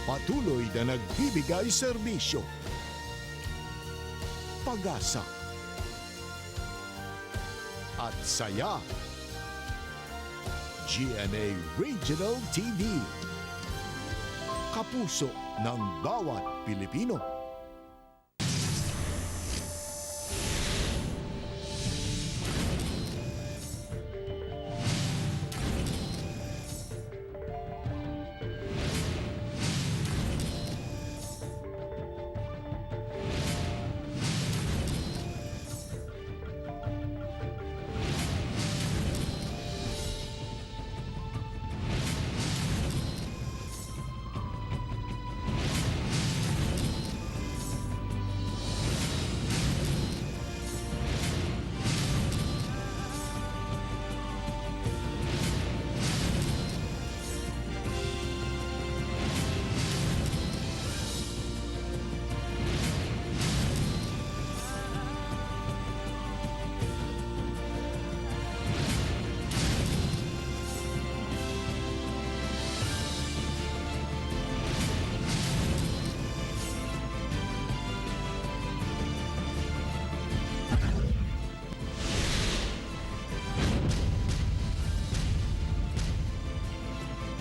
Patuloy na nagbibigay serbisyo, pag-asa, at saya. GMA Regional TV. Kapuso ng bawat Pilipino.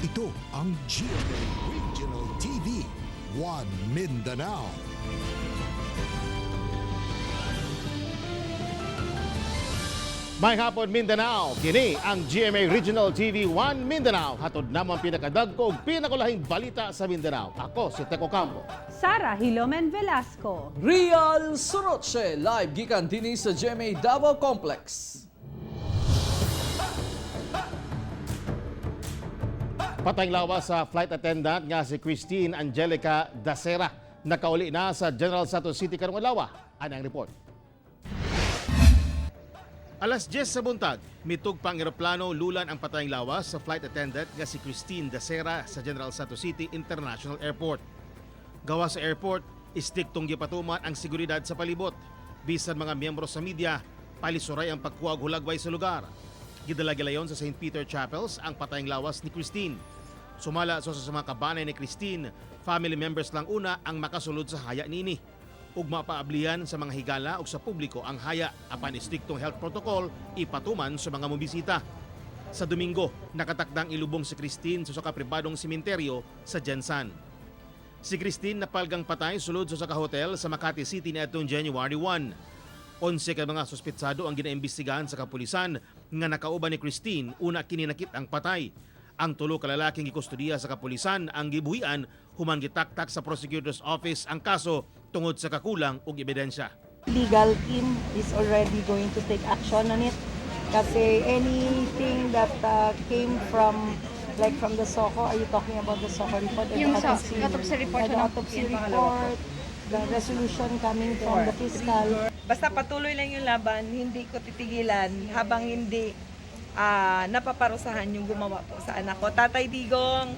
Ito ang GMA Regional TV, One Mindanao. May hapon, Mindanao. Kini ang GMA Regional TV 1 Mindanao. Hatod namo ang pinakadagko ug pinakulahing balita sa Mindanao. Ako si Teco Campo. Sara Hilomen Velasco. Real Soroche, live gikan dinhi sa GMA Davao Complex. Patayng lawas sa flight attendant nga si Christine Angelica Dacera. Nakauli na sa General Santos City karong adlaw. Ani ang report. Alas 10 sa buntag, mitug pang eroplano lulan ang patayng lawas sa flight attendant nga si Christine Dacera sa General Santos City International Airport. Gawa sa airport, istriktong gipatuman ang seguridad sa palibot. Bisan mga miyembro sa media, palisuray ang pagkuha og hulagway sa lugar. Gidala gilayon sa St. Peter Chapels ang patayng lawas ni Christine. Sumala sa mga kabanay ni Christine, family members lang una ang makasulod sa haya nini. Ug mapaablihan sa mga higala ug sa publiko ang haya apan istriktong health protocol ipatuman sa mga mobisita. Sa Domingo, nakatakdang ilubong si Christine sa usa ka pribadong sementeryo sa Jensan. Si Christine napalgang patay sulod sa usa ka hotel sa Makati City niadtong January 1. 11 ka mga suspetsado ang ginaimbestigahan sa kapulisan nga nakauban ni Christine una kininakit ang patay. Ang tulo ka lalaking gikustudiya sa kapulisan ang gibuhian human gitaktak sa prosecutor's office ang kaso tungod sa kakulang og ebidensya. Legal team is already going to take action on it kasi anything that came from, like, from the SOCO, are you talking about the SOCO report or Yung the autopsy? autopsy report The ng autopsy PNP. report, the resolution coming from the fiscal. Basta patuloy lang yung laban, hindi ko titigilan habang hindi napaparusahan yung gumawa po sa anak ko. Tatay Digong,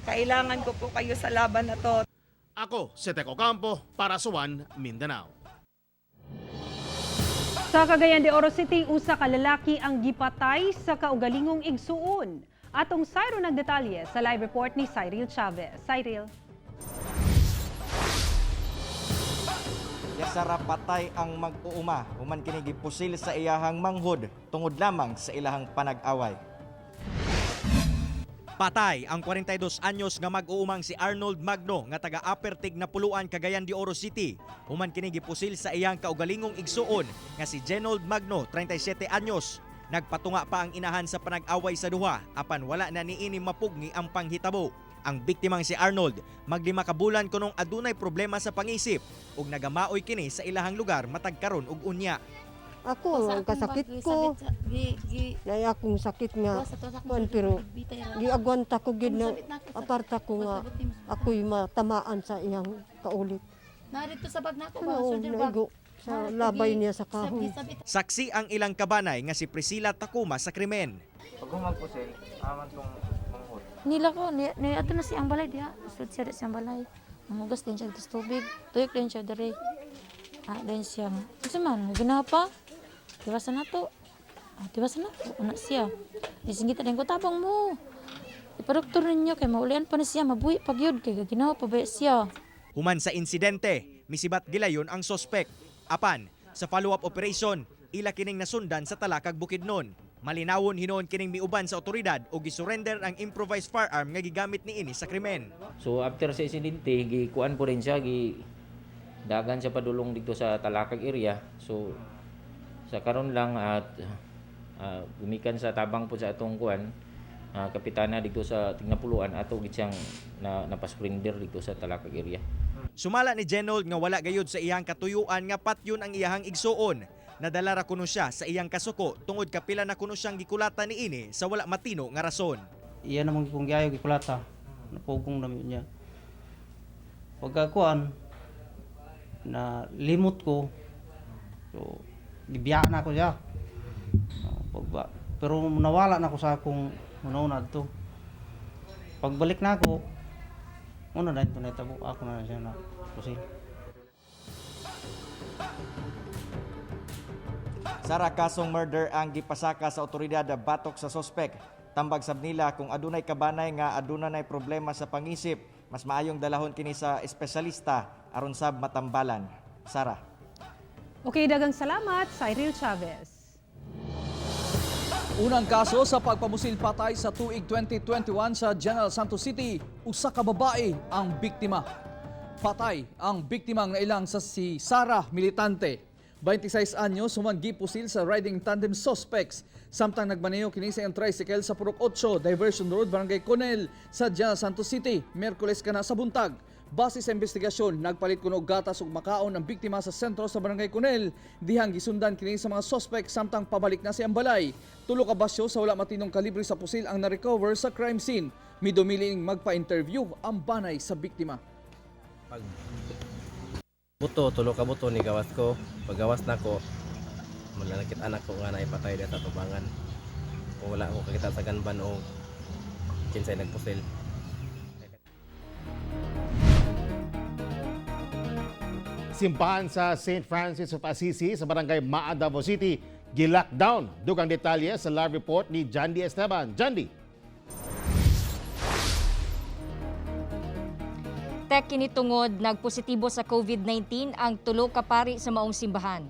kailangan ko po kayo sa laban na to. Ako si Teco Campo para sa One Mindanao. Sa Cagayan de Oro City, usa ka lalaki ang gipatay sa kaugalingong igsuon. Atong sayro ng detalye sa live report ni Cyril Chavez. Cyril. Yasara patay ang mag-uuma human kini gipusil sa iyahang manghod tungod lamang sa ilahang panag-away. Patay ang 42 anyos nga mag-uumang si Arnold Magno nga taga Apertig na Puluan, Cagayan de Oro City. Human kini gipusil sa iyang kaugalingong igsuon nga si Genold Magno, 37 anyos. Nagpatunga pa ang inahan sa panag-away sa duha apan wala na niini mapugni ang panghitabo. Ang biktimang si Arnold maglima ka bulan kunong adunay problema sa pangisip ug nagamaoy kini sa ilahang lugar matag karon ug unya. Ako, ang kasakit ko, nay akong sakit nga, kuan pero giagwanta ko gid na aparta ko nga ako'y matamaan sa iyang kaulit. Narito sa bag nako ba, Oo, shoulder bag. naigo sa labay niya sa kahoy. Saksi ang ilang kabanay nga si Priscilla Takuma sa krimen. Pag humagpusil, aman tong manghod. Nila ko ni, ni ato na siyang balay diha. Sud siya di siyang balay. Mamugas din siya dito sa tubig. Tuyok din siya diri. Din siya. Unsa man ginapa? Tiwasan na to. Tiwasan na to. Una siya. Disinggita din ko tabang mo. Ipadoktor ninyo kay maulian pa ni siya, mabuhi pa gyud kay ginawa pa ba siya. Human sa insidente, misibat gilayon ang sospek. Apan, sa follow-up operation, ila kining nasundan sa Talakag, Bukidnon. Malinawon hinuon kining miuban sa otoridad o gisurrender ang improvised firearm nga gigamit niini sa krimen. So after sa insidente, gikuan po rin siya, gi dagan siya padulong dito sa Talakag area. So sa karon lang at gumikan sa tabang po sa atong kuan, kapitana dito sa Tignapuluan ato gid siyang na napasurrender dito sa Talakag area. Sumala ni Genold nga wala gayud sa iyang katuyuan nga patyon ang iyahang igsuon. Nadala ra kuno siya sa iyang kasuko tungod kapila na kuno siyang gikulatan niini sa wala matino nga rason. Iya namang kung giayo gikulata, napugong namin niya. Pagkakuan, na limot ko, so gibiya na ako siya. Pagba, pero nawala na ako sa akong una to. Pagbalik na ako, una na ito naitabo, ako na siya na pusil. Sara kasong murder ang gipasaka sa otoridad batok sa sospek. Tambag sab nila kung adunay kabanay nga aduna nay problema sa pangisip, mas maayong dalahon kini sa espesyalista aron sab matambalan. Sara. Okay, dagang salamat, Cyril Chavez. Unang kaso sa pagpamusil patay sa tuig 2021 sa General Santos City, usa ka babae ang biktima. Patay ang biktimang nailang sa si Sara Militante. 26 anyos, human gipusil sa riding tandem suspects. Samtang nagmaneho kini sa iyang tricycle sa Purok 8, Diversion Road, Barangay Conel sa General Santos City, Miyerkules kana sa buntag. Base sa investigasyon, nagpalit kuno og gatas ug makaon ang biktima sa sentro sa Barangay Conel. Dihang gisundan kini sa mga suspect samtang pabalik na si balay. Tulo ka basyo sa wala matinong kalibre sa pusil ang na-recover sa crime scene. Midumiling magpa-interview ang banay sa biktima. Pag buto, tulo ka buto ni gawas ko. Paggawas na ko, malalakit anak ko nga naipatay dito sa tubangan. Kung wala ako kakita sa ganban o kinsay nagpusil. Simbahan sa St. Francis of Assisi sa barangay Maa, Davao City, gilockdown. Dugang detalye sa live report ni Jandy Esteban. Jandy. Tek kini tungod nagpositibo sa COVID-19 ang tulo ka pari sa maong simbahan.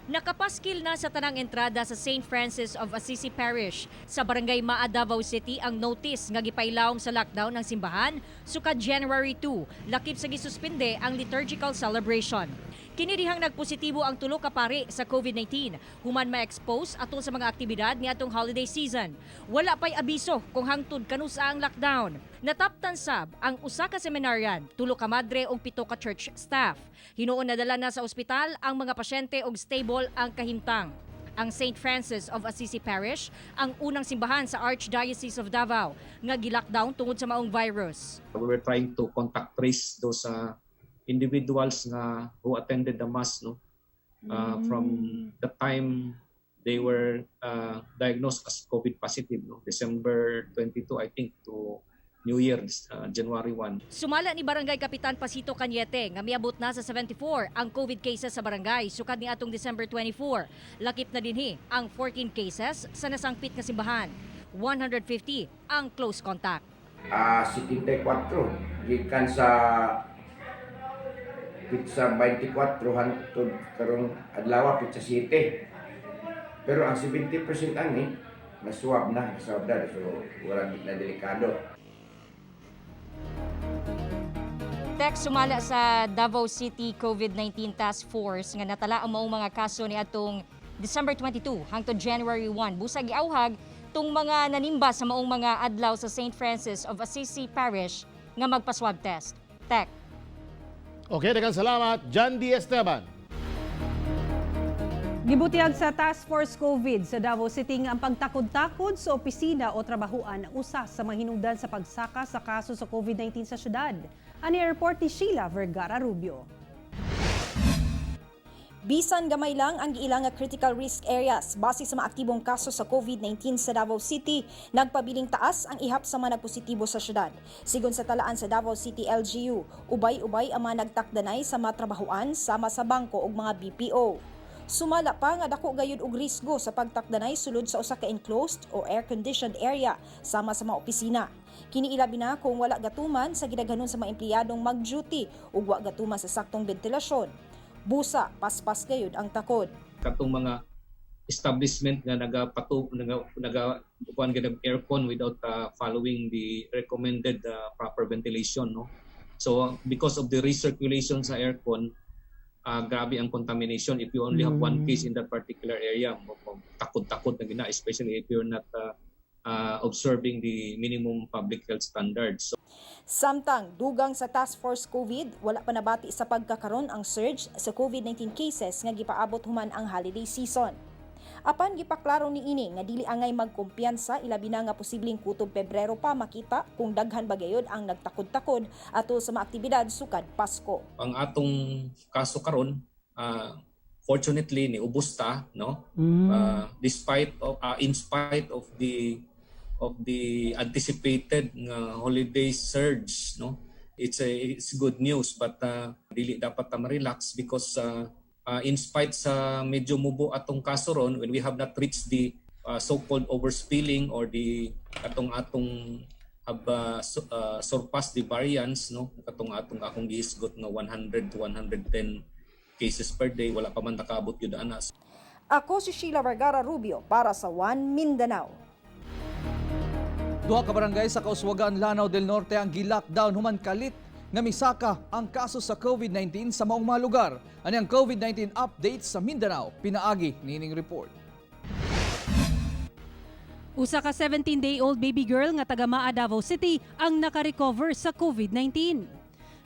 Nakapaskil na sa tanang entrada sa St. Francis of Assisi Parish sa Barangay Maa, Davao City ang notice nga gipailawom sa lockdown ng simbahan sukad January 2, lakip sa gisuspende ang liturgical celebration. Kini dihang nagpositibo ang tulo ka pari sa COVID-19 human ma-expose atol sa mga aktibidad niadtong holiday season. Wala pay abiso kung hangtod kanusa ang lockdown. Nataptan sab ang usa ka seminarian, tulo ka madre ug 7 ka church staff. Hinuon nadala na sa ospital ang mga pasyente og stable ang kahimtang. Ang St. Francis of Assisi Parish ang unang simbahan sa Archdiocese of Davao nga gilockdown tungod sa maong virus. We were trying to contact trace those individuals nga who attended the mass, no, from the time they were diagnosed as COVID positive, no, December 22, I think, to New Year, January 1. Sumala ni Barangay Kapitan Pasito Cañete nga miabot na sa 74 ang COVID cases sa barangay sukad ni atong December 24. Lakip na dinhi ang 14 cases sa nasangpit nga simbahan. 150 ang close contact. 74 gikan sa pizza 24 hangtod karong adlaw pizza 7. Pero ang 70% ani na-swab na, so wala na delikado. Text sumala sa Davao City COVID-19 Task Force nga natala ang maong mga kaso ni atong December 22 hangtod January 1. Busag giauhag tung mga nanimba sa maong mga adlaw sa St. Francis of Assisi Parish nga magpa-swab test. Tek. Okay, daghang salamat, Jandy Esteban. Gibutiyag sa Task Force COVID sa Davao City nga ang pagtakod-takod sa opisina o trabahuan usa sa mga hinungdan sa pagsaka sa kaso sa COVID-19 sa syudad. Ani report ni Sheila Vergara Rubio. Bisan gamay lang ang giilang nga critical risk areas base sa mga aktibong kaso sa COVID-19 sa Davao City, nagpabiling taas ang ihap sa mga nagpositibo sa syudad. Sigon sa talaan sa Davao City LGU, ubay-ubay ang mga nagtakdanay sa mga trabahuan sama sa bangko ug mga BPO. Sumala pa nga dako gayud og risgo sa pagtakdanay sulod sa usa ka enclosed o air-conditioned area sama sa mga opisina. Kini ilabi na kung wala gatuman sa gidaghanon sa mga empleyadong mag-duty ug wa gatuman sa saktong ventilasyon. Busa, paspas gayud ang takod. Katong mga establishment nga nagapatu naga naga kuan gyud aircon without following the recommended proper ventilation, no? So because of the recirculation sa aircon, grabe ang contamination. If you only have one case in that particular area, takod-takod na gina, especially if you're not observing the minimum public health standards. So, Samtang dugang sa Task Force COVID, wala pa nabati sa pagkakaron ang surge sa COVID-19 cases nga gipaabot human ang holiday season. Apan gipaklaro ni ini nga dili angay magkumpiyansa, ilabi na nga posibleng kutob Pebrero pa makita kung daghan ba gayud ang nagtakod-takod atol sa mga aktibidad sukad Pasko. Ang atong kaso karon, fortunately ni ubos ta, no? Despite of in spite of the anticipated nga holiday surge, no? It's good news, but dili dapat ta ma-relax because in spite sa medyo mubo atong kaso ron, when we have not reached the so-called overspilling or the atong atong have surpassed the variance, no? Katong atong akong gihisgot nga 100 to 110 cases per day, wala pa man nakaabot gyud ana. Ako si Sheila Vergara Rubio para sa One Mindanao. Duha ka barangay sa Kauswagan, Lanao del Norte ang gi-lockdown human kalit nga misaka ang kaso sa COVID-19 sa maong mga lugar. Ani ang COVID-19 update sa Mindanao, pinaagi niining report. Usa ka 17-day-old baby girl nga taga Maa, Davao City ang nakarecover sa COVID-19.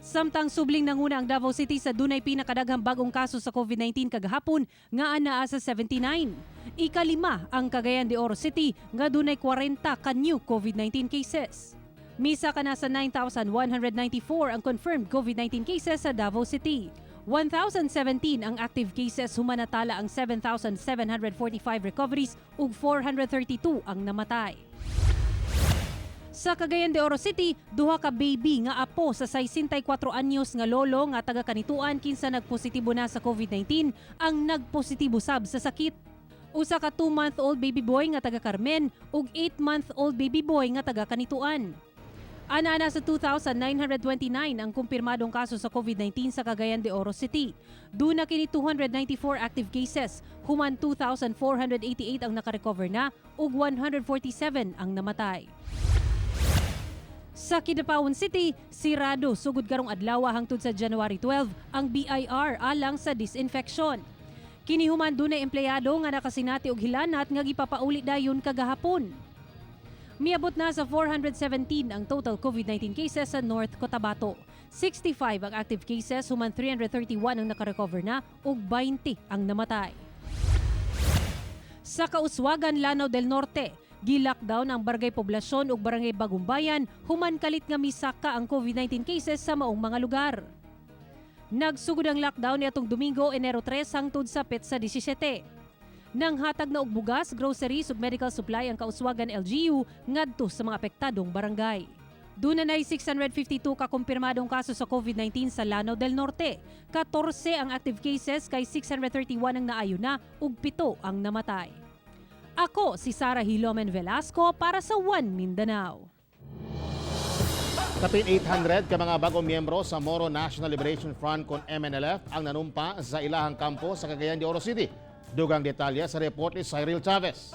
Samtang subling nanguna ang Davao City sa dunay pinakadaghang bagong kaso sa COVID-19 kagahapon nga anaa sa 79. Ikalima ang Cagayan de Oro City nga dunay 40 ka new COVID-19 cases. Misaka na sa 9,194 ang confirmed COVID-19 cases sa Davao City. 1,017 ang active cases, human natala ang 7,745 recoveries ug 432 ang namatay. Sa Cagayan de Oro City, duha ka baby nga apo sa 64 anyos nga lolo nga taga Canitoan kinsa nagpositibo na sa COVID-19 ang nagpositibo sab sa sakit. Usa ka 2-month-old baby boy nga taga Carmen ug 8-month-old baby boy nga taga Canitoan. Ana-ana sa 2,929 ang kumpirmadong kaso sa COVID-19 sa Cagayan de Oro City. Duna kini 294 active cases, human 2,488 ang nakarecover na ug 147 ang namatay. Sa Kidapawan City, sirado sugod karong adlaw hangtod sa January 12 ang BIR alang sa disinfection. Kini human dunay empleyado nga nakasinati og hilanat nga gipapauli dayon kagahapon. Miabot na sa 417 ang total COVID-19 cases sa North Cotabato. 65 ang active cases, human 331 ang nakarecover na ug 20 ang namatay. Sa Kauswagan, Lanao del Norte, gi-lockdown ang Barangay Poblasyon ug Barangay Bagumbayan human kalit nga misaka ang COVID-19 cases sa maong mga lugar. Nagsugod ang lockdown niadtong Domingo, Enero 3 hangtod sa petsa 17. Nanghatag na og bugas, groceries ug medical supply ang Kauswagan LGU ngadto sa mga apektadong barangay. Duna nay 652 ka kumpirmadong kaso sa COVID-19 sa Lanao del Norte. 14 ang active cases kay 631 ang naayo na ug 7 ang namatay. Ako si Sara Hilomen Velasco para sa One Mindanao. Kapin 800 ka mga bagong miyembro sa Moro National Liberation Front kon MNLF ang nanumpa sa ilahang kampo sa Cagayan de Oro City. Dugang detalye sa report ni Cyril Chavez.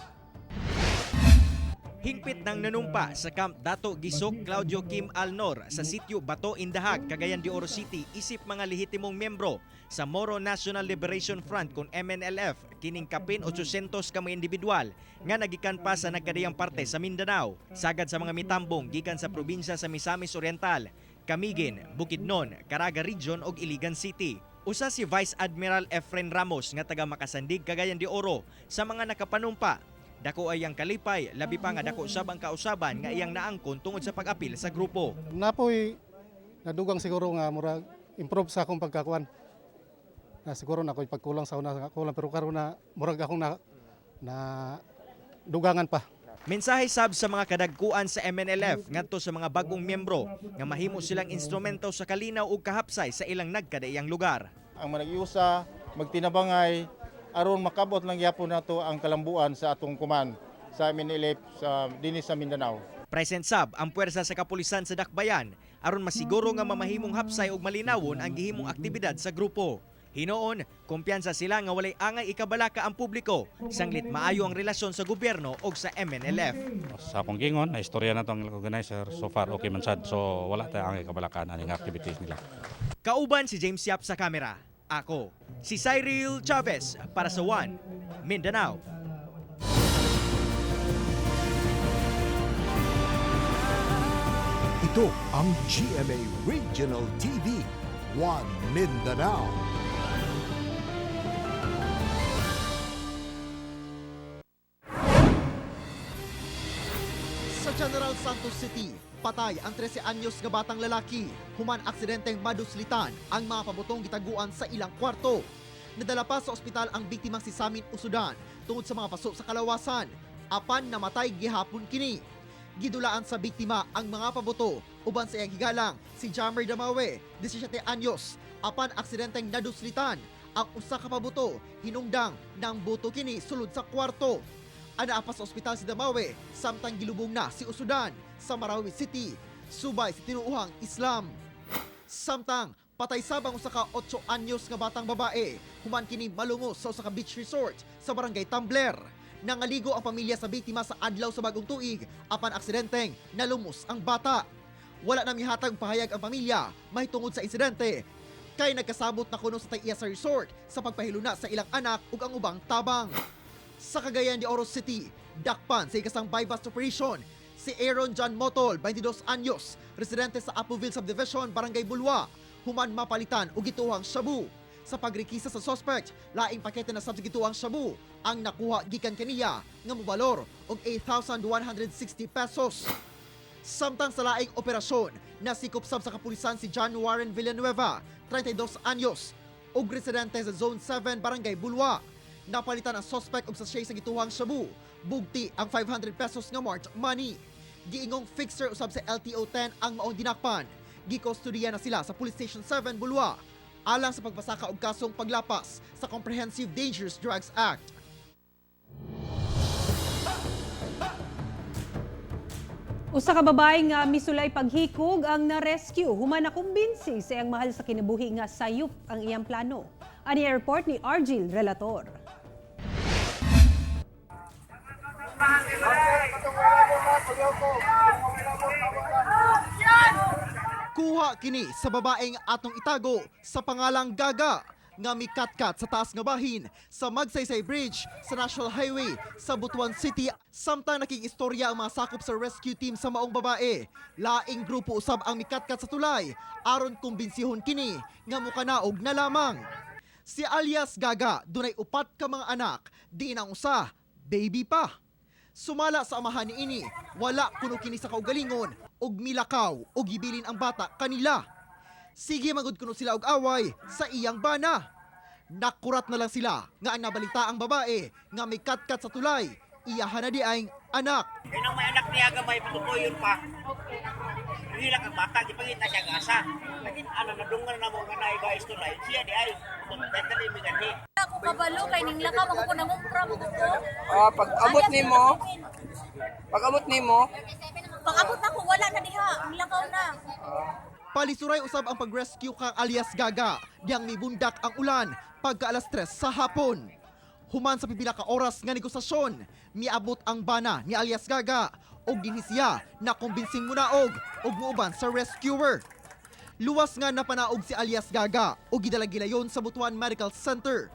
Hingpit nang nanumpa sa Camp Dato Gisok Claudio Kim Alnor sa sitio Bato Indahag, Cagayan de Oro City isip mga lehitimong miyembro sa Moro National Liberation Front kon MNLF kining kapin 800 ka mga individual nga nagikan pa sa nagkadiyang parte sa Mindanao. Sagad sa mga mitambong gikan sa probinsya sa Misamis Oriental, Camiguin, Bukidnon, Caraga Region ug Iligan City. Usa si Vice Admiral Efren Ramos nga taga Macasandig, Cagayan de Oro sa mga nakapanumpa. Dako ay ang kalipay, labi pa nga dako sab ang kausaban nga iyang naangkon tungod sa pag-apil sa grupo. Napoy nadugang siguro nga murag improve sa akong pagkakuan. Na siguro na ako'y pagkulang sa una kulang, pero karon na murag akong na na dugangan pa. Mensahe sab sa mga kadagkuan sa MNLF ngadto sa mga bagong miyembro nga mahimo silang instrumento sa kalinaw ug kahapsay sa ilang nagkadaiyang lugar. Ang manag-iusa, magtinabangay, Aron makabot lang gyapon nato ang kalambuan sa atong kuman sa MNLF sa dinhi sa Mindanao. Present sab ang puwersa sa kapulisan sa Dakbayan aron masiguro nga mamahimong hapsay ug malinawon ang gihimong aktibidad sa grupo. Hinuon, kumpiyansa sila nga walay angay ikabalaka ang publiko sanglit maayo ang relasyon sa gobyerno og sa MNLF. Sa akong gingon, na istorya na to ang organizer, so far okay man sad. So wala tayo ang kabalakan aning activities nila. Kauban si James Yap sa kamera. Ako, si Cyril Chavez para sa One Mindanao. Ito ang GMA Regional TV, One Mindanao. Sa General Santos City, patay ang 13 anyos nga batang lalaki. Human aksidenteng maduslitan ang mga pabutong gitaguan sa ilang kwarto. Nadala pa sa ospital ang biktimang si Samin Usudan tungod sa mga paso sa kalawasan. Apan namatay gihapon kini. Gidulaan sa biktima ang mga pabuto uban sa iyang higalang si Jammer Damawe, 17 anyos. Apan aksidenteng naduslitan ang usa ka pabuto, hinungdang ng buto kini sulod sa kwarto. Anaa pa sa ospital si Damawe samtang gilubong na si Usudan sa Marawi City, subay sa tinuuhang Islam. Samtang patay sabang usa ka 8 anyos nga batang babae human kini malungos sa usa ka beach resort sa barangay Tambler. Nangaligo ang pamilya sa biktima sa adlaw sa bagong tuig apan aksidenteng nalumos ang bata. Wala na mihatag pahayag ang pamilya mahitungod sa insidente kay nagkasabot na kuno sa tag-iya sa resort sa pagpahiluna sa ilang anak ug ang ubang tabang. Sa Cagayan de Oro City, dakpan sa ikasang buy-bust operation si Aaron John Motol, 22 anyos, residente sa Apoville Subdivision, Barangay Bulwa, human mapalitan og gituhang shabu. Sa pagrikisa sa suspect, laing pakete na sab sa gituhang shabu ang nakuha gikan kaniya nga mobalor og 8,160 pesos. Samtang sa laing operasyon, nasikop sab sa kapulisan si John Warren Villanueva, 32 anyos, ug residente sa Zone 7, Barangay Bulwa. Napalitan ang suspect og sachet sa gituhang shabu, bugti ang 500 pesos nga marked money. Giingong fixer usab sa LTO 10 ang maong dinakpan. Gikustudiya na sila sa Police Station 7 Bulwa alang sa pagpasaka og kasong paglapas sa Comprehensive Dangerous Drugs Act. Usa ka babae nga misulay paghikog ang na-rescue human nakumbinsi sa iyang mahal sa kinabuhi nga sayop ang iyang plano. Ani report ni Argil Relator. Kuha kini sa babaeng atong itago sa pangalang Gaga nga mikatkat sa taas nga bahin sa Magsaysay Bridge sa National Highway sa Butuan City, samtang nakig-istorya ang mga sakop sa rescue team sa maong babae. Laing grupo usab ang mikatkat sa tulay aron kumbinsihon kini nga mukanaog na lamang. Si alias Gaga dunay upat ka mga anak, diin ang usa baby pa. Sumala sa amahan niini, wala kuno kini sa kaugalingon og milakaw og gibilin ang bata kanila. Sige magud kuno sila og away sa iyang bana. Nakurat na lang sila nga ang nabalita ang babae nga may katkat sa tulay, iyahan na di ay anak. Kaya nang may anak niya gamay, patutuyon pa. Hindi lang ang bata, gipangita siya gasa. Lagin, ano, nadungan na mo nga na iba istorya. Siya di ay, dali mi ganhi. Ako kabalo kay ning lakaw ako ko nangumpra mo ko. Ah, pag abot nimo, pag abot nimo, Pag abot nako wala na diha, nilakaw na. Palisuray usab ang pag-rescue kang alias Gaga, diyang mibundak ang ulan pagka alas 3 sa hapon. Human sa pipila ka oras nga negosasyon, miabot ang bana ni alias Gaga og dinhi siya na kumbinsing munaog og muuban sa rescuer. Luwas nga napanaog si alias Gaga og gidala gilayon sa Butuan Medical Center.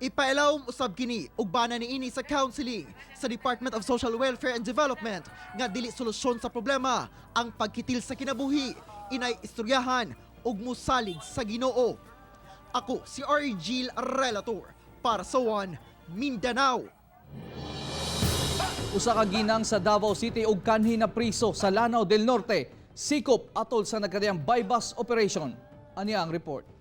Ipailawom usab kini og bana niini sa counseling sa Department of Social Welfare and Development nga dili solusyon sa problema ang pagkitil sa kinabuhi, inay istoryahan ug musalig sa Ginoo. Ako si Argil Relator para sa One Mindanao. Usa ka ginang sa Davao City ug kanhi na priso sa Lanao del Norte, sikop atol sa nagkadiyang buy-bust operation. Ani ang report.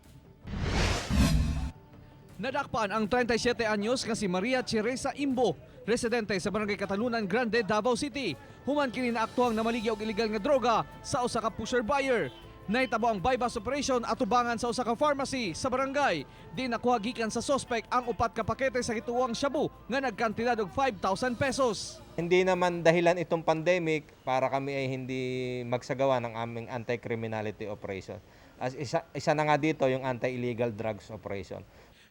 Nadakpan ang 37 anyos nga si Maria Teresa Imbo, residente sa Barangay Catalunan Grande, Davao City. Human kini naaktuhang namaligya og illegal nga droga sa usa ka pusher buyer. Naitabo ang buy-bust operation atubangan sa usa ka pharmacy sa barangay. Di nakuha gikan sa suspect ang upat ka pakete sa gituwang shabu nga nagkantidad og 5,000 pesos. Hindi naman dahilan itong pandemic para kami ay hindi magsagawa ng aming anti-criminality operation. As isa na nga dito yung anti-illegal drugs operation.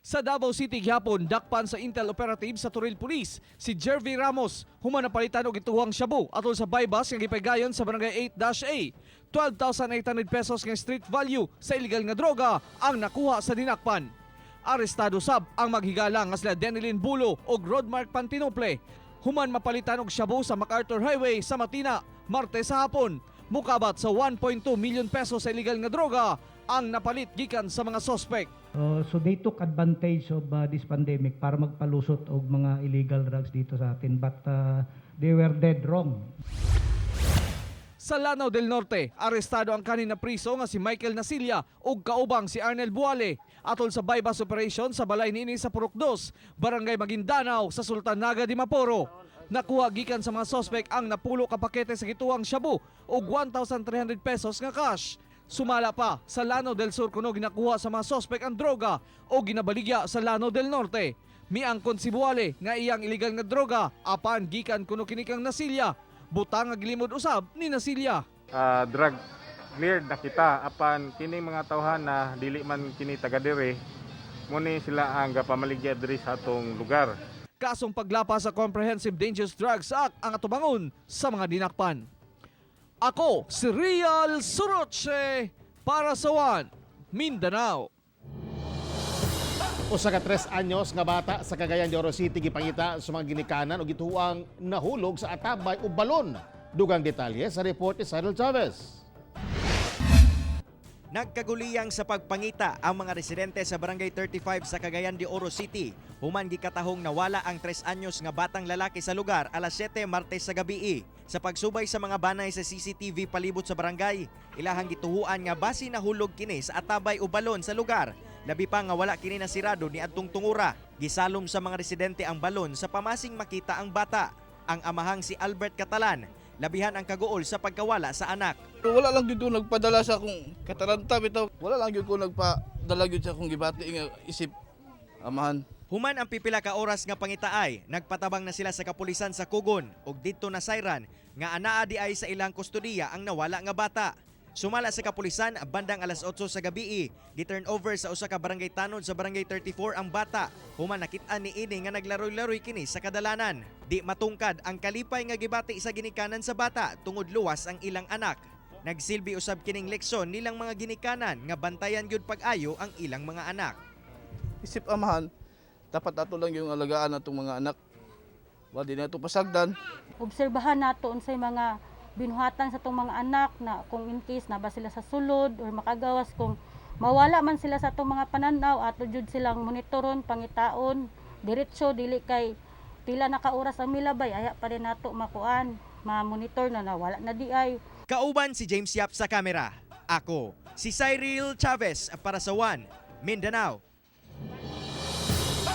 Sa Davao City gihapon, dakpan sa Intel operative sa Toril Police si Jervy Ramos, human napalitan og gituwang shabu atol sa buy-bust nga gipaygayon sa barangay 8-A. 12,800 pesos nga street value sa illegal nga droga ang nakuha sa dinakpan. Arestado sab ang maghigala nga sila Denilyn Bulo ug Rodmark Pantinople. Human mapalitan og shabu sa MacArthur Highway sa Matina, Martes sa hapon. Mukabat sa 1.2 million pesos sa illegal nga droga ang napalit gikan sa mga sospek. So they took advantage of this pandemic para magpalusot og mga illegal drugs dito sa atin, but they were dead wrong. Sa Lanao del Norte, arestado ang kanin na priso nga si Michael Nasilia ug kaubang si Arnel Buale atol sa buy-bust operation sa balay niini sa Purok 2, Barangay Maguindanao sa Sultan Naga Dimaporo. Nakuha gikan sa mga sospek ang 10 ka pakete sa gituwang shabu ug 1,300 pesos nga cash. Sumala pa, sa Lanao del Sur kuno ginakuha sa mga sospek ang droga o ginabaligya sa Lanao del Norte. Miangkon si Buale nga iyang illegal nga droga apan gikan kuno kini kang Nasilia. Butang nga gilimod usab ni Nasilia. Drug cleared na kita, apan kining mga tawhan na dili man kini taga diri, muni sila ang gapamaligya diri sa atong lugar. Kasong paglapas sa Comprehensive Dangerous Drugs Act ang atubangon sa mga dinakpan. Ako si Real Suroche para sa One Mindanao. Usa ka 3 anyos nga bata sa Cagayan de Oro City gipangita sa mga ginikanan og gituang nahulog sa atabay o balon. Dugang detalye sa report ni Cyril Chavez. Nagkaguliyang sa pagpangita ang mga residente sa Barangay 35 sa Cagayan de Oro City. Human gikatahong nawala ang 3 anyos nga batang lalaki sa lugar alas 7 Martes sa gabi. Sa pagsubay sa mga banay sa CCTV palibot sa barangay, ilahang gituhuan nga basi nahulog kini sa atabay o balon sa lugar. Labi pa nga wala kini nasirado ni adtong tungura. Gisalom sa mga residente ang balon sa pamasing makita ang bata. Ang amahang si Albert Catalan, labihan ang kaguol sa pagkawala sa anak. Pero wala lang gyud ko nagpadala sa akong kataranta bitaw. Wala lang gyud ko nagpadala gyud sa akong gibati nga isip amahan. Human ang pipila ka oras nga pangitaay, nagpatabang na sila sa kapulisan sa Kugon ug didto nasayran nga anaa di ay sa ilang kustodiya ang nawala nga bata. Sumala sa kapulisan bandang alas 8 sa gabi, gi-turn over sa usa ka barangay tanod sa Barangay 34 ang bata. Human nakit-an ni ini nga naglaroy-laroy kini sa kadalanan. Di matungkad ang kalipay nga gibati sa ginikanan sa bata tungod luwas ang ilang anak. Nagsilbi usab kining leksyon nilang mga ginikanan nga bantayan gyud pag-ayo ang ilang mga anak. Isip amahan, dapat ato lang yung alagaan atong mga anak. Wa di na ito pasagdan. Obserbahan nato unsay mga binuhatan sa atong mga anak na kung in case na ba sila sa sulod or makagawas, kung mawala man sila sa atong mga pananaw, ato jud silang monitoron, pangitaon diretso, dili kay pila na ka oras ang milabay aya pa rin nato makuan, ma-monitor na nawala na di ay. Kauban si James Yap sa kamera. Ako, si Cyril Chavez para sa One Mindanao.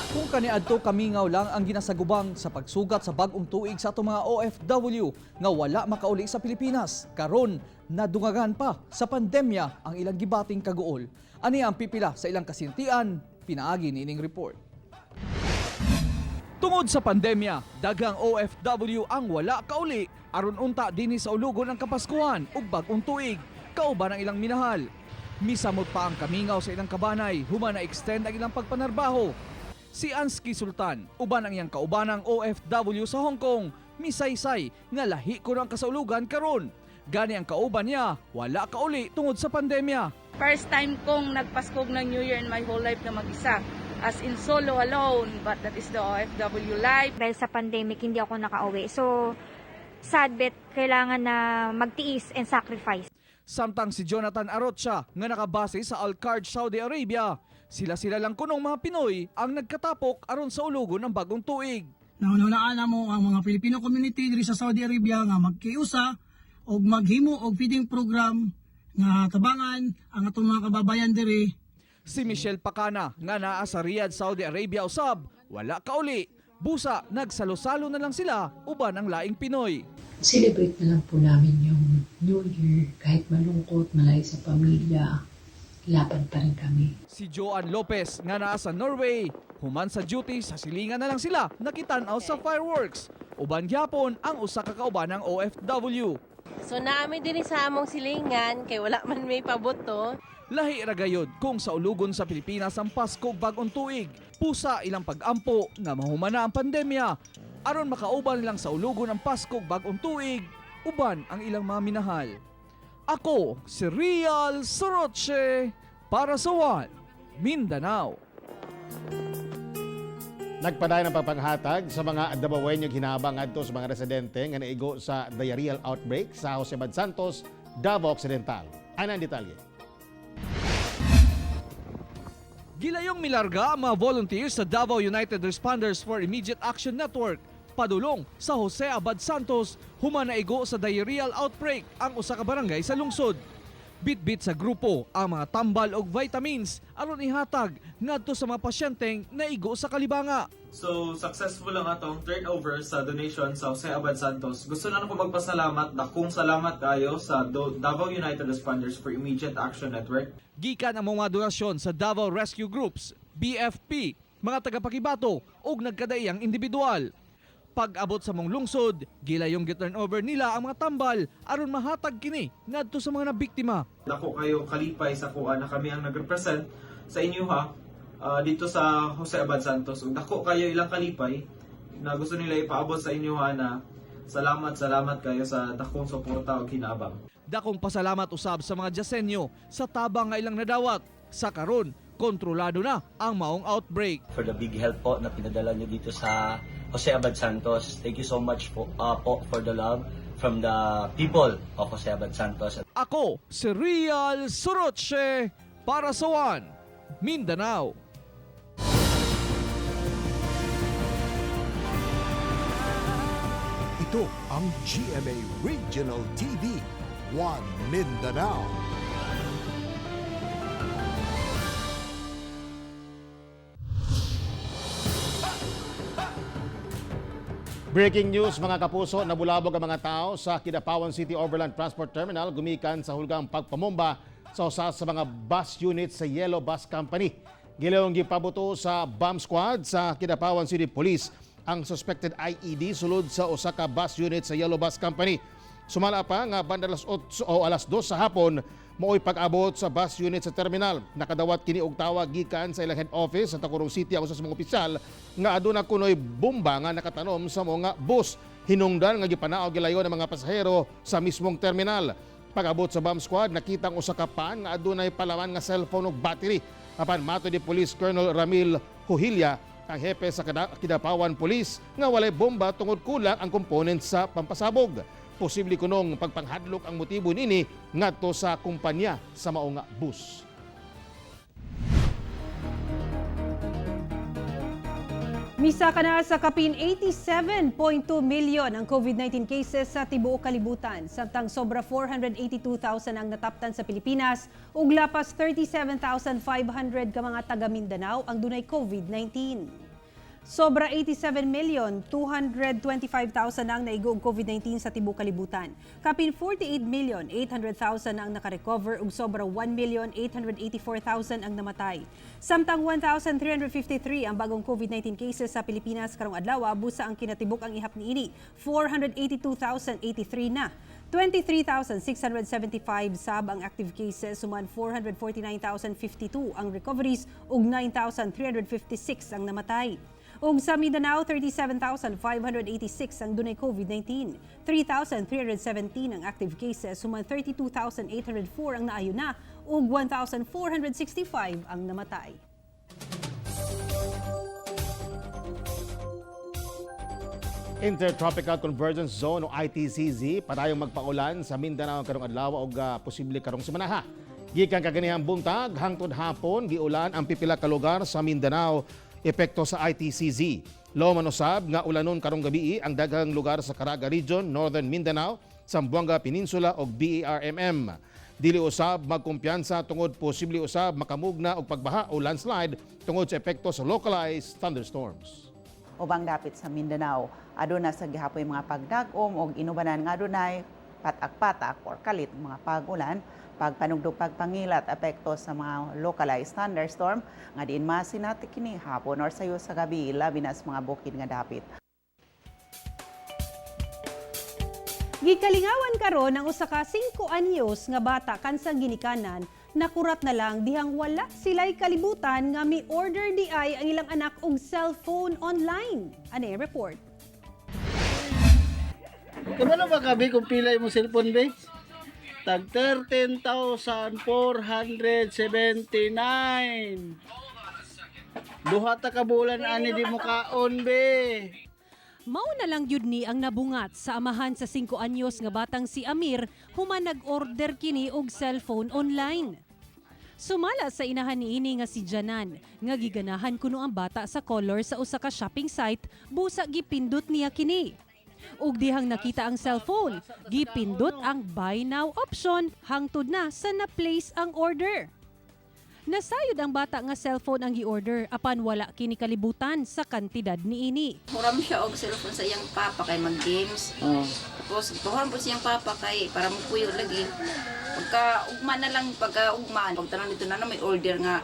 Kung kaniadto kamingaw lang ang ginasagubang sa pagsugat sa bag-ong tuig sa atong mga OFW nga wala makauli sa Pilipinas, karon nadungagan pa sa pandemya ang ilang gibating kaguol. Ani ang pipila sa ilang kasinatian, pinaagi niining report. Tungod sa pandemya, daghang OFW ang wala kauli aron unta dinhi sa ulugon ang Kapaskuhan ug bag-ong tuig, kauban ang ilang minahal. Misamot pa ang kamingaw sa ilang kabanay human na extend ang ilang pagpanarbaho. Si Ansky Sultan, uban ang iyang kaubanang OFW sa Hong Kong, misaysay nga lahi kuno ang kasaulugan karon. Gani ang kauban niya, wala kauli tungod sa pandemya. First time kong nagpaskog ng New Year in my whole life na mag-isa. As in solo alone, but that is the OFW life. Dahil sa pandemic, hindi ako nakauwi. So, sad but kailangan na magtiis and sacrifice. Samtang si Jonathan Arocha nga nakabase sa Al-Kharj, Saudi Arabia, sila-sila lang kunong mga Pinoy ang nagkatapok aron sa ulugon ng bagong tuig. Nahunahunaan namo ang mga Filipino community diri sa Saudi Arabia nga magkiusa og maghimo og feeding program nga tabangan ang atong mga kababayan diri. Si Michelle Pacana nga naa sa Riyadh, Saudi Arabia usab, wala kauli. Busa nagsalo-salo na lang sila uban ang laing Pinoy. Celebrate na lang po namin yung New Year kahit malungkot, malayo sa pamilya. Laban pa rin kami. Si Joan Lopez nga naa sa Norway, human sa duty sa silingan na lang sila nakitan-aw sa fireworks. Uban gyapon ang usa ka kauban ng OFW. So naami din sa among silingan kay wala man may pabuto. Lahi ra gayod kung sa ulugon sa Pilipinas ang Pasko ug Bag-ong Tuig. Pusa ilang pag-ampo nga mahuman na ang pandemya. Aron makauban lang sa ulugon ang Pasko ug Bag-ong Tuig, uban ang ilang mga minahal. Ako si Real Soroche para sa One Mindanao. Nagpadayon ang pagpanghatag sa mga Dabawenyo hinabang ngadto sa mga residente nga naigo sa diarrheal outbreak sa Jose Abad Santos, Davao Occidental. Ano ang detalye? Gilayong milarga ang mga volunteers sa Davao United Responders for Immediate Action Network padulong sa Jose Abad Santos human naigo sa diarrheal outbreak ang usa ka barangay sa lungsod. Bitbit sa grupo ang mga tambal og vitamins aron ihatag ngadto sa mga pasyenteng naigo sa kalibanga. So, successful lang atong turnover sa donation sa Jose Abad Santos. Gusto lang ako magpasalamat, dakong salamat kayo sa Davao United Responders for Immediate Action Network. Gikan ang mga donasyon sa Davao Rescue Groups, BFP, mga tagapakibato ug nagkadaiyang individual. Pag-abot sa mong lungsod, gilayong gi-turnover nila ang mga tambal aron mahatag kini ngadto sa mga nabiktima. Dako kayo kalipay sa kuha na kami ang nagrepresent sa inyo ha, dito sa Jose Abad Santos. Ug dako kayo ilang kalipay na gusto nila ipaabot sa inyo ha na salamat, salamat kayo sa dakong suporta ug hinabang. Dakong pasalamat usab sa mga Diyasenyo sa tabang nga ilang nadawat. Sa karon, kontrolado na ang maong outbreak. For the big help po na pinadala nyo dito sa Jose Abad Santos. Thank you so much po for the love from the people of Jose Abad Santos. Ako si Real Soroche para sa One Mindanao. Ito ang GMA Regional TV, One Mindanao. Breaking news, mga kapuso, nabulabog ang mga tao sa Kidapawan City Overland Transport Terminal gumikan sa hulgang pagpamomba sa usa sa mga bus unit sa Yellow Bus Company. Gilawang gipabuto sa bomb squad sa Kidapawan City Police ang suspected IED sulod sa usa ka bus unit sa Yellow Bus Company. Sumala pa nga banda alas 8 o alas 2 sa hapon mao'y pag-abot sa bus unit sa terminal. Nakadawat kini og tawag gikan sa ilang head office sa Tacurong City ang usa sa mga opisyal nga aduna kunoy bomba nga nakatanom sa mga bus. Hinungdan nga gipanaog gilayon ang mga pasahero sa mismong terminal. Pag-abot sa bomb squad, nakita ang usa ka pan nga adunay palaman nga cellphone ug battery. Apan matod ni Police Colonel Ramil Huhilya, ang hepe sa Kidapawan Police, nga walay bomba tungod kulang ang component sa pampasabog. Posible kunong pagpanghadlok ang motibo nini ngadto sa kumpanya sa maong bus. Misaka na sa kapin 87.2 million ang COVID-19 cases sa tibuok kalibutan. Samtang sobra 482,000 ang nataptan sa Pilipinas ug lapas 37,500 ka mga taga Mindanao ang dunay COVID-19. Sobra 87,225,000 ang naigo og COVID-19 sa tibuok kalibutan. Kapin 48,800,000 ang nakarecover ug sobra 1,884,000 ang namatay. Samtang 1,353 ang bagong COVID-19 cases sa Pilipinas karong adlaw, busa ang kinatibuk ang ihap niini 482,083 na. 23,675 sab ang active cases, human 449,052 ang recoveries ug 9,356 ang namatay. Ug sa Mindanao, 37,586 ang dunay COVID-19. 3,317 ang active cases, human 32,804 ang naayo na ug 1,465 ang namatay. Intertropical Convergence Zone o ITCZ padayong magpaulan sa Mindanao karong adlaw ug posible karong semanaha. Gikan kaganihang buntag hangtod hapon giulan ang pipila ka lugar sa Mindanao epekto sa ITCZ. Loman usab nga ulanon karong gabii ang daghang lugar sa Caraga Region, Northern Mindanao, Zamboanga Peninsula ug BARMM. Dili usab magkumpiyansa tungod posible usab makamugna og pagbaha o landslide tungod sa epekto sa localized thunderstorms. Ubang dapit sa Mindanao. Aduna sa gihapoy mga pagdag-om og inubanan nga adunay patak-patak or kalit mga pag-ulan, pagpanugdog, pagpangilat, epekto sa mga localized thunderstorm nga diin masinati kini hapon or sayo sa gabi, labi na sa mga bukid nga dapit. Gikalingawan karon ang usa ka 5 anyos nga bata kansang ginikanan, nakurat na lang dihang wala sila'y kalibutan nga mi-order di ay ang ilang anak og cellphone online. Ano yung report? Kabalo ba ka, be, kung pila mo cellphone, be? Tag 13,479. Duha ta ka bulan ani di mo kaon, be. Mao na lang yun ni ang nabungat sa amahan sa 5 anyos nga batang si Amir human nag-order kini og cellphone online. Sumala sa inahan niini nga si Janan, nga giganahan kuno ang bata sa color sa usa ka shopping site, busa gipindot niya kini. Ug dihang nakita ang cellphone, gipindot ang buy now option hangtod na sa na-place ang order. Nasayod ang bata nga cellphone ang gi-order apan wala kini kalibutan sa kantidad niini. Huram siya og cellphone sa iyang papa kay mag-games. Tapos pahuram po siyang papa kay para mupuyo lagi. Pagka ugma na lang, pagka ugma, pagtanong dito na na may order nga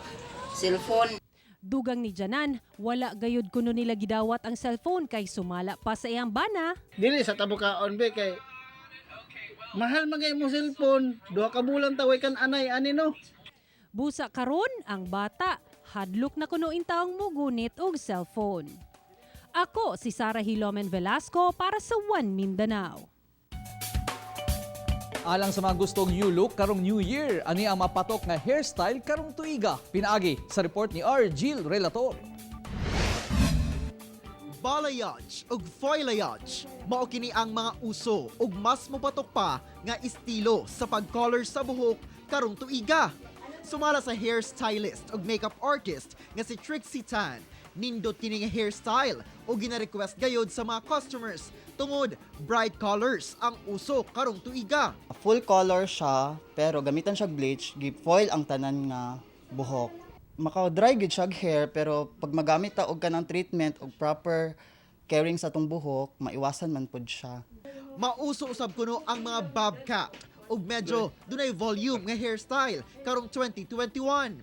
cellphone. Dugang ni Janan, wala gayud kuno nila gidawat ang cellphone kay sumala pa sa iyang bana. Dili sa tabo kaon, be, kay mahal man kay mo cellphone. Duha ka bulan ta way kan anay ani no. Busa karon ang bata, hadlok na kuno intawong mugunit og cellphone. Ako si Sara Hilomen Velasco para sa One Mindanao. Alang sa mga gustong new look karong New Year, ani ang mapatok nga hairstyle karong tuiga. Pinaagi sa report ni R. Gil Relator. Balayage ug foilayage mao kini ang mga uso ug mas mopatok pa nga estilo sa pag-color sa buhok karong tuiga. Sumala sa hairstylist ug makeup artist nga si Trixie Tan, nindot kini nga hairstyle ug gina-request gayod sa mga customers tungod bright colors ang uso karong tuiga. Full color siya, pero gamitan siya bleach, gi-foil ang tanan nga buhok. Maka-dry gid siya hair, pero pag magamit ta og kanang treatment og proper caring sa atong buhok, maiwasan man pud siya. Mauso usab kuno ang mga bob cut ug medyo dunay volume nga hairstyle karong 2021.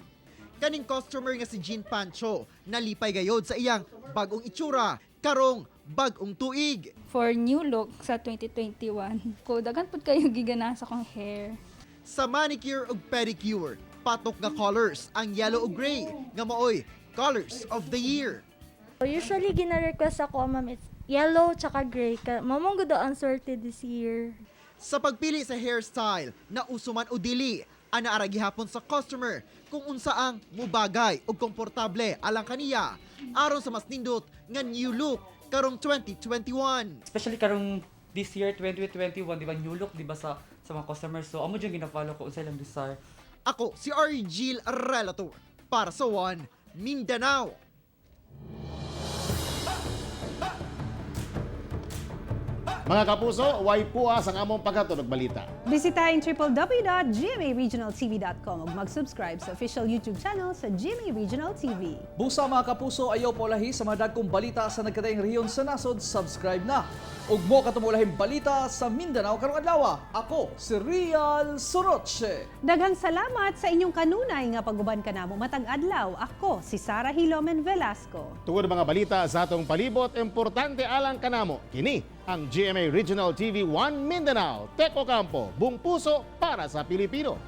Kaning customer nga si Jean Pancho nalipay gayod sa iyang bag-ong itsura karong bag-ong tuig. For new look sa 2021. Ko daghan pud kayo gigana sa akong hair. Sa manicure ug pedicure, patok nga colors ang yellow ug gray nga maoy colors of the year. Usually, gina-request ako, ma'am, it's yellow tsaka gray. Mamong gud ang swerte this year. Sa pagpili sa hairstyle, na uso man o dili, ana ara gihapon sa customer kung unsa ang mubagay ug komportable alang kaniya aron sa mas nindot nga new look karong 2021. Especially karong this year 2021, di ba, new look, di ba, sa mga customers. So amo jud gina-follow ko unsa ilang desire. Ako si Argil Relator para sa One Mindanao. Mga kapuso, way puas ang among paghatod og balita. Bisitahin www.gmaregionaltv.com ug mag-subscribe sa official YouTube channel sa GMA Regional TV. Busa mga kapuso, ayaw paulahi sa mga dagkong balita sa nagkadaiyang rehiyon sa nasod, subscribe na. Ug mo katumulahing balita sa Mindanao karong adlaw. Ako si Rial Soroche. Daghang salamat sa inyong kanunay nga paguban kanamo matag adlaw. Ako si Sara Hilomen Velasco. Tungod mga balita sa atong palibot, importante alang kanamo. Kini ang GMA Regional TV 1 Mindanao. Tek Ocampo, buong puso para sa Pilipino.